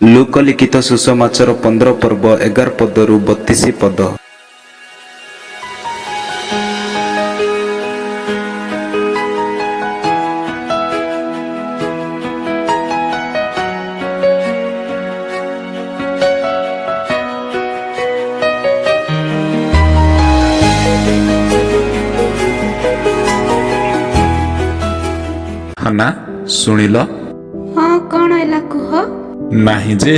ଲୂକ ଲିଖିତ ସୁସମାଚାର 15 ପର୍ବ 11 ପଦରୁ 32 ପଦ। ହାନା, ଶୁଣିଲ? ହଁ, କଣ ହେଲା କୁହ। ନାହିଁ ଯେ,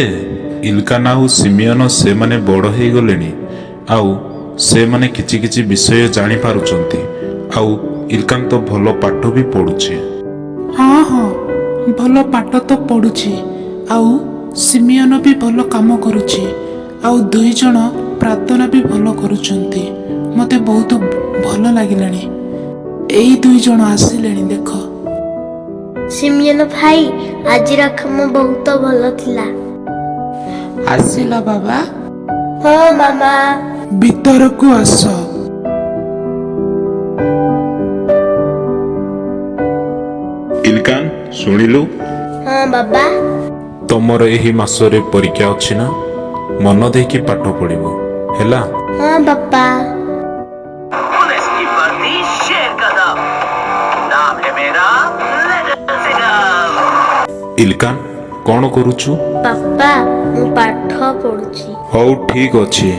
ଇଲକାନା ଆଉ ସିମିୟନ ସେମାନେ ବଡ଼ ହେଇଗଲେଣି ଆଉ ସେମାନେ କିଛି କିଛି ବିଷୟ ଜାଣିପାରୁଛନ୍ତି। ଆଉ ଇଲକାନ ତ ଭଲ ପାଠ ବି ପଢୁଛି। ହଁ ହଁ, ଭଲ ପାଠ ତ ପଢୁଛି ଆଉ ସିମିୟନ ବି ଭଲ କାମ କରୁଛି ଆଉ ଦୁଇ ଜଣ ପ୍ରାର୍ଥନା ବି ଭଲ କରୁଛନ୍ତି। ମୋତେ ବହୁତ ଭଲ ଲାଗିଲାଣି। ଏଇ ଦୁଇ ଜଣ ଆସିଲେଣି ଦେଖ। ସିମିୟନ ଭାଇ, ଆଜିର କାମ ବହୁତ ଭଲ ଥିଲା। ଆସିଲ ବାବା? ହଁ ମାମା। ଭିତରକୁ ଆସ। ଇଲକାନ, ଶୁଣିଲୁ? ହଁ ବାବା। ତମର ଏହି ମାସରେ ପରୀକ୍ଷା ଅଛି ନା? ମନ ଦେଇକି ପାଠ ପଢିବ, ହେଲା? ହଁ ବାପା। पुलिस की वर्दी, शेर का दम, नाम है मेरा लिटिल सिंघम। ଇଲକାନ, କଣ କରୁଛୁ? ବାପା, ମୁଁ ପାଠ ପଢୁଛି। ହଉ, ଠିକ ଅଛି,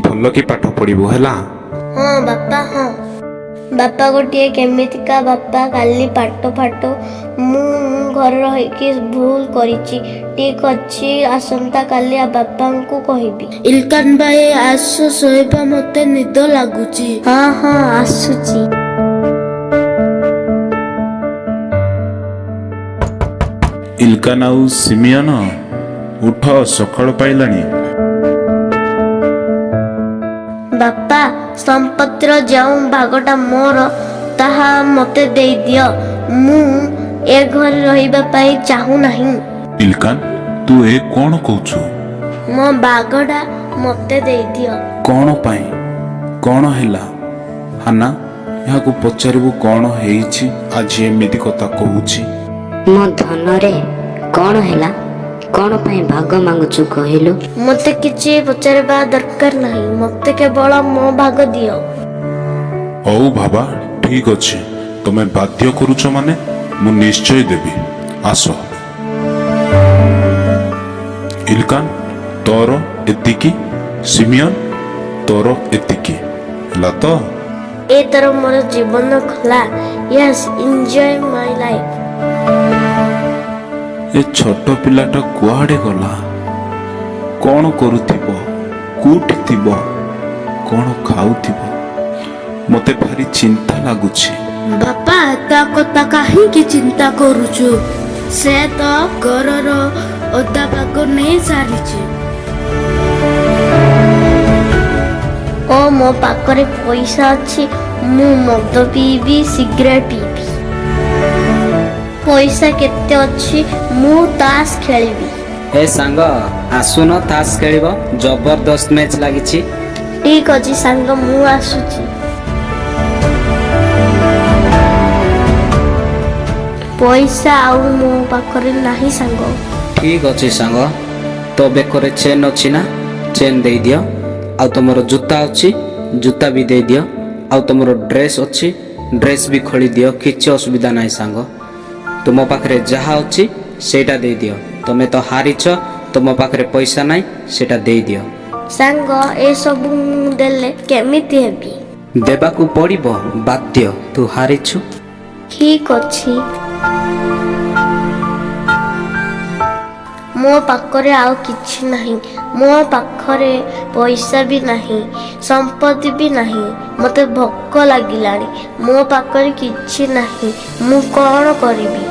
ଭଲ କି ପାଠ ପଢିବୁ, ହେଲା? ହଁ ବାପା, ହଁ ବାପା। ଗୋଟିଏ କେମିତିକା ବାପା, କାଲି ପାଠ ଫାଟ ମୁଁ ଘରେ ରହିକି ଭୁଲ କରିଛି। ଠିକ ଅଛି, ଆସନ୍ତା କାଲି ବାପାଙ୍କୁ କହିବି। ଇଲକାନ ଭାଇ, ଆସ ଶୋଇବା, ମତେ ନିଦ ଲାଗୁଛି। ହଁ ହଁ, ଆସୁଛି। ଇଲକାନ ଆଉ ସିମିୟନ, ଉଠ, ସକାଳ ପାଇଲାଣି। ବାପା, ସମ୍ପତ୍ତିର ଯେଉଁ ଭାଗଟା ମୋର ତାହା ମତେ ଦେଇଦିଅ। ମୁଁ ଏ ଘରେ ରହିବା ପାଇଁ ଚାହୁଁନାହିଁ। ଇଲକାନ, ତୁ ଏ କଣ କହୁଛୁ? ମୋ ଭାଗଟା ମତେ ଦେଇଦିଅ। କଣ ପାଇଁ? କଣ ହେଲା? ହାନା, ଏହାକୁ ପଚାରିବୁ କଣ ହେଇଛି ଆଜି ଏମିତି କଥା କହୁଛି। ମୋ ଧନରେ କଣ ହେଲା? କଣ ପାଇଁ ଭାଗ ମାଗୁଛୁ କହିଲୁ? ମତେ କିଛି ପଚାରିବା ଦରକାର ନାହିଁ। ମତେ କେବଳ ମୋ ଭାଗ ଦିଅ। ହଉ ବାବା, ଠିକ ଅଛି। ତମେ ବାଧ୍ୟ କରୁଛ ମାନେ ମୁଁ ନିଶ୍ଚୟ ଦେବି। ଆସ ଇଲକାନ, ତୋର ଏତିକି। ସିମିୟନ, ତୋର ଏତିକି, ହେଲା ତ? ଏଥର ମୋର ଜୀବନ ଖୋଲା। Yes, enjoy my life. ଏ ଛୋଟ ପିଲାଟା କୁଆଡ଼େ ଗଲା? କଣ କରୁଥିବ? କୋଉଠି ଥିବ? କଣ ଖାଉଥିବ? ମତେ ଭାରି ଚିନ୍ତା ଲାଗୁଛି। ବାପା, ତା କଥା କାହିଁକି ଚିନ୍ତା କରୁଛୁ? ସେ ତ ଘରର ଅଧା ଭାଗ ନେଇ ସାରିଛି। ଓ, ମୋ ପାଖରେ ପଇସା ଅଛି। ମୁଁ ମଦ ପିଇବି, ସିଗାରେଟ ପିଇବି। ପଇସା କେତେ ଅଛି, ମୁଁ ତାସ ଖେଳିବି। ଏ ସାଙ୍ଗ, ଆସୁନ ତାସ ଖେଳିବ। ଜବରଦସ୍ତ ମ୍ୟାଚ୍ ଲାଗିଛି। ଠିକ ଅଛି ସାଙ୍ଗ, ମୁଁ ଆସୁଛି। ପଇସା ଆଉ ମୋ ପାଖରେ ନାହିଁ ସାଙ୍ଗ। ଠିକ ଅଛି ସାଙ୍ଗ, ତୋ ବେକରେ ଚେନ୍ ଅଛି ନା? ଚେନ୍ ଦେଇଦିଅ। ଆଉ ତମର ଜୁତା ଅଛି? ଜୁତା ବି ଦେଇଦିଅ। ଆଉ ତମର ଡ୍ରେସ୍ ଅଛି? ଡ୍ରେସ୍ ବି ଖୋଲି ଦିଅ। କିଛି ଅସୁବିଧା ନାହିଁ ସାଙ୍ଗ। ତୁମ ପାଖରେ ଯାହା ଅଛି ସେଇଟା ଦେଇଦିଅ। ତମେ ତ ହାରିଛ, ତୁମ ପାଖରେ ପଇସା ନାହିଁ, ସେଇଟା ଦେଇଦିଅ। ସାଙ୍ଗ, ଏସବୁ ମୁଁ ଦେଲେ କେମିତି ହେବି? ଦେବାକୁ ପଡ଼ିବ, ବାଧ୍ୟ, ତୁ ହାରିଛୁ। ଠିକ ଅଛି। ମୋ ପାଖରେ ଆଉ କିଛି ନାହିଁ। ମୋ ପାଖରେ ପଇସା ବି ନାହିଁ, ସମ୍ପତ୍ତି ବି ନାହିଁ। ମତେ ଭୋକ ଲାଗିଲାଣି। ମୋ ପାଖରେ କିଛି ନାହିଁ। ମୁଁ କଣ କରିବି?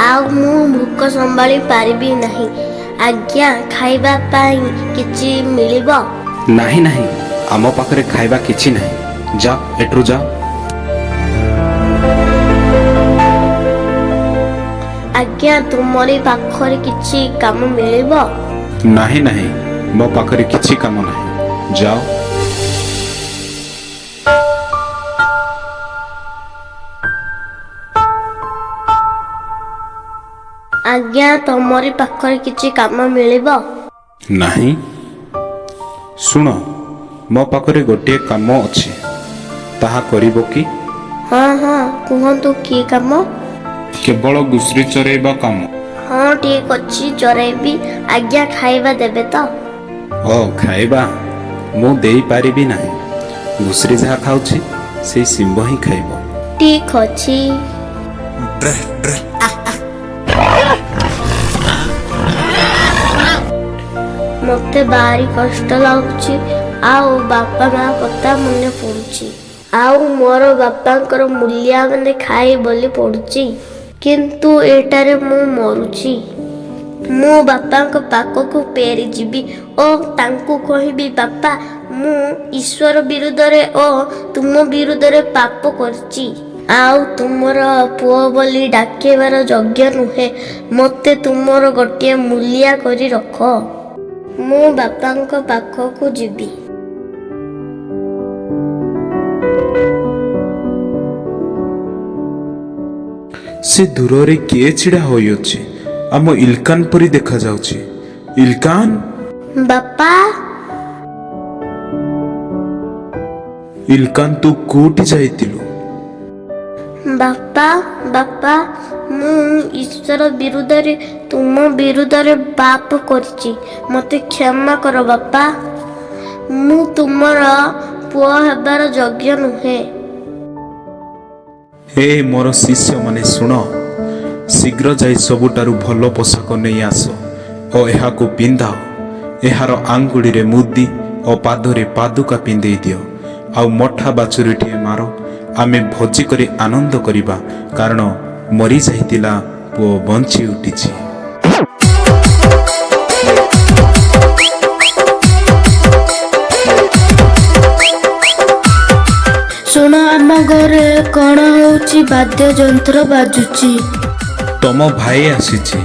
ଆଉ ମୁଁ ଭୋକ ସମ୍ଭାଳି ପାରିବି ନାହିଁ। ଆଜ୍ଞା, ଖାଇବା ପାଇଁ କିଛି ମିଳିବ? ନାହିଁ ନାହିଁ, ଆମ ପାଖରେ ଖାଇବା କିଛି ନାହିଁ। ଯା, ଏଠୁ ଯା। ଆଜ୍ଞା, ତୁମରି ପାଖରେ କିଛି କାମ ମିଳିବ? ନାହିଁ ନାହିଁ, ମୋ ପାଖରେ କିଛି କାମ ନାହିଁ, ଯାଅ। ଆଜ୍ଞା, ତମରି ପାଖରେ କିଛି କାମ ମିଳିବ? ନାହିଁ। ଶୁଣ, ମୋ ପାଖରେ ଗୋଟିଏ କାମ ଅଛି, ତାହା କରିବ କି? ହଁ ହଁ, କୁହନ୍ତୁ କି କାମ? କେବଳ ଘୁଷୁରି ଚରେଇବା କାମ। ହଁ, ଠିକ ଅଛି, ଚରେଇବି। ଆଜ୍ଞା, ଖାଇବା ଦେବେ ତ? ଓ, ଖାଇବା ମୁଁ ଦେଇପାରିବି ନାହିଁ। ଘୁଷୁରି ଯାହା ଖାଉଛି ସେଇ ଶିମ୍ବ ହିଁ ଖାଇବ। ଠିକ ଅଛି। ମତେ ଭାରି କଷ୍ଟ ଲାଗୁଛି ଆଉ ବାପା ମା କଥା ମନେ ପଡୁଛି, ଆଉ ମୋର ବାପାଙ୍କର ମୂଲିଆ ମାନେ ଖାଇ ବୋଲି ପଡୁଛି, କିନ୍ତୁ ଏଠାରେ ମୁଁ ମରୁଛି। ମୁଁ ବାପାଙ୍କ ପାଖକୁ ଫେରିଯିବି ଓ ତାଙ୍କୁ କହିବି, ବାପା, ମୁଁ ଈଶ୍ୱର ବିରୁଦ୍ଧରେ ଓ ତୁମ ବିରୁଦ୍ଧରେ ପାପ କରିଛି, ଆଉ ତୁମର ପୁଅ ବୋଲି ଡାକିବାର ଯୋଗ୍ୟ ନୁହେଁ। ମୋତେ ତୁମର ଗୋଟିଏ ମୂଲିଆ କରି ରଖ। ମୁଁ ବାପାଙ୍କ ପାଖକୁ ଯିବି। ସେ ଦୂରରେ କିଏ ଛିଡ଼ା ହୋଇଅଛି? ଆମ ଇଲକାନ ପରି ଦେଖାଯାଉଛି। ଇଲକାନ! ବାପା! ଇଲକାନ, ତୁ କୋଉଠି ଯାଇଥିଲୁ? ବାପା, ବାପା, ମୁଁ ଈଶ୍ୱର ବିରୁଦ୍ଧରେ ତୁମ ବିରୁଦ୍ଧରେ ପାପ କରିଛି। ମୋତେ କ୍ଷମା କର ବାପା। ମୁଁ ତୁମର ପୁଅ ହେବାର ଯୋଗ୍ୟ ନୁହେଁ। ହେ ମୋର ଶିଷ୍ୟମାନେ, ଶୁଣ, ଶୀଘ୍ର ଯାଇ ସବୁଠାରୁ ଭଲ ପୋଷାକ ନେଇ ଆସ ଓ ଏହାକୁ ପିନ୍ଧାଅ। ଏହାର ଆଙ୍ଗୁଳିରେ ମୁଦି ଓ ପାଦରେ ପାଦୁକା ପିନ୍ଧେଇ ଦିଅ, ଆଉ ମଠା ବାଛୁରୀଟିଏ ମାର। ଆମେ ଭୋଜି କରି ଆନନ୍ଦ କରିବା, କାରଣ ମରିଯାଇଥିଲା ପୁଅ ବଞ୍ଚି ଉଠିଛି। ଶୁଣ, ଆମ ଘରେ କଣ ହଉଛି? ବାଦ୍ୟଯନ୍ତ୍ର ବାଜୁଛି। ତମ ଭାଇ ଆସିଛି,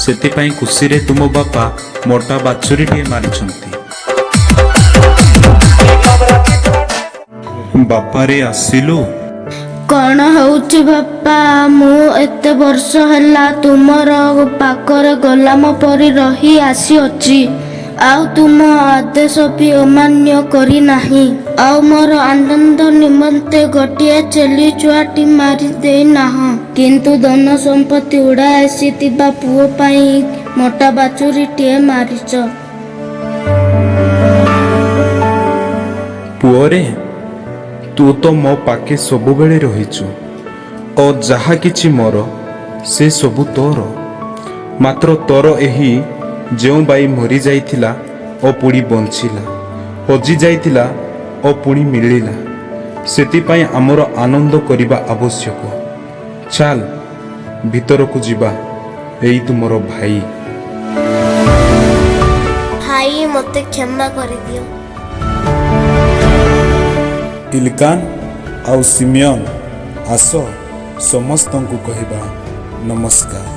ସେଥିପାଇଁ ଖୁସିରେ ତୁମ ବାପା ମୋଟା ବାଛୁରୀଟିଏ ମାରିଛନ୍ତି। ବାପାରେ, ଆସିଲୁ? କଣ ହଉଛି ବାପା? ମୁଁ ଏତେ ବର୍ଷ ହେଲା ତୁମର ପାଖରେ ଗୋଲାମ ପରି ରହି ଆସିଅଛି, ଆଉ ତୁମ ଆଦେଶ ବି ଅମାନ୍ୟ କରିନାହିଁ, ଆଉ ମୋର ଆନନ୍ଦ ନିମନ୍ତେ ଗୋଟିଏ ଛେଳି ଛୁଆଟି ମାରି ଦେଇନାହଁ, କିନ୍ତୁ ଧନ ସମ୍ପତ୍ତି ଉଡ଼ା ଆସିଥିବା ପୁଅ ପାଇଁ ମୋଟା ବାଛୁରୀଟିଏ ମାରିଛ। ପୁଅରେ, ତୁ ତ ମୋ ପାଖେ ସବୁବେଳେ ରହିଛୁ ଓ ଯାହା କିଛି ମୋର ସେ ସବୁ ତୋର। ମାତ୍ର ତୋର ଏହି ଯେଉଁ ବାଇ ମରିଯାଇଥିଲା ଓ ପୁଣି ବଞ୍ଚିଲା, ହଜି ଯାଇଥିଲା ଓ ପୁଣି ମିଳିଲା, ସେଥିପାଇଁ ଆମର ଆନନ୍ଦ କରିବା ଆବଶ୍ୟକ। ଚାଲ, ଭିତରକୁ ଯିବା। ଏଇ ତୁମର ଭାଇ। ଭାଇ, ମୋତେ କ୍ଷମା କରିଦିଅ। ଇଲକାନ ଆଉ ସିମିୟନ, ଆସ ସମସ୍ତଙ୍କୁ କହିବା ନମସ୍କାର।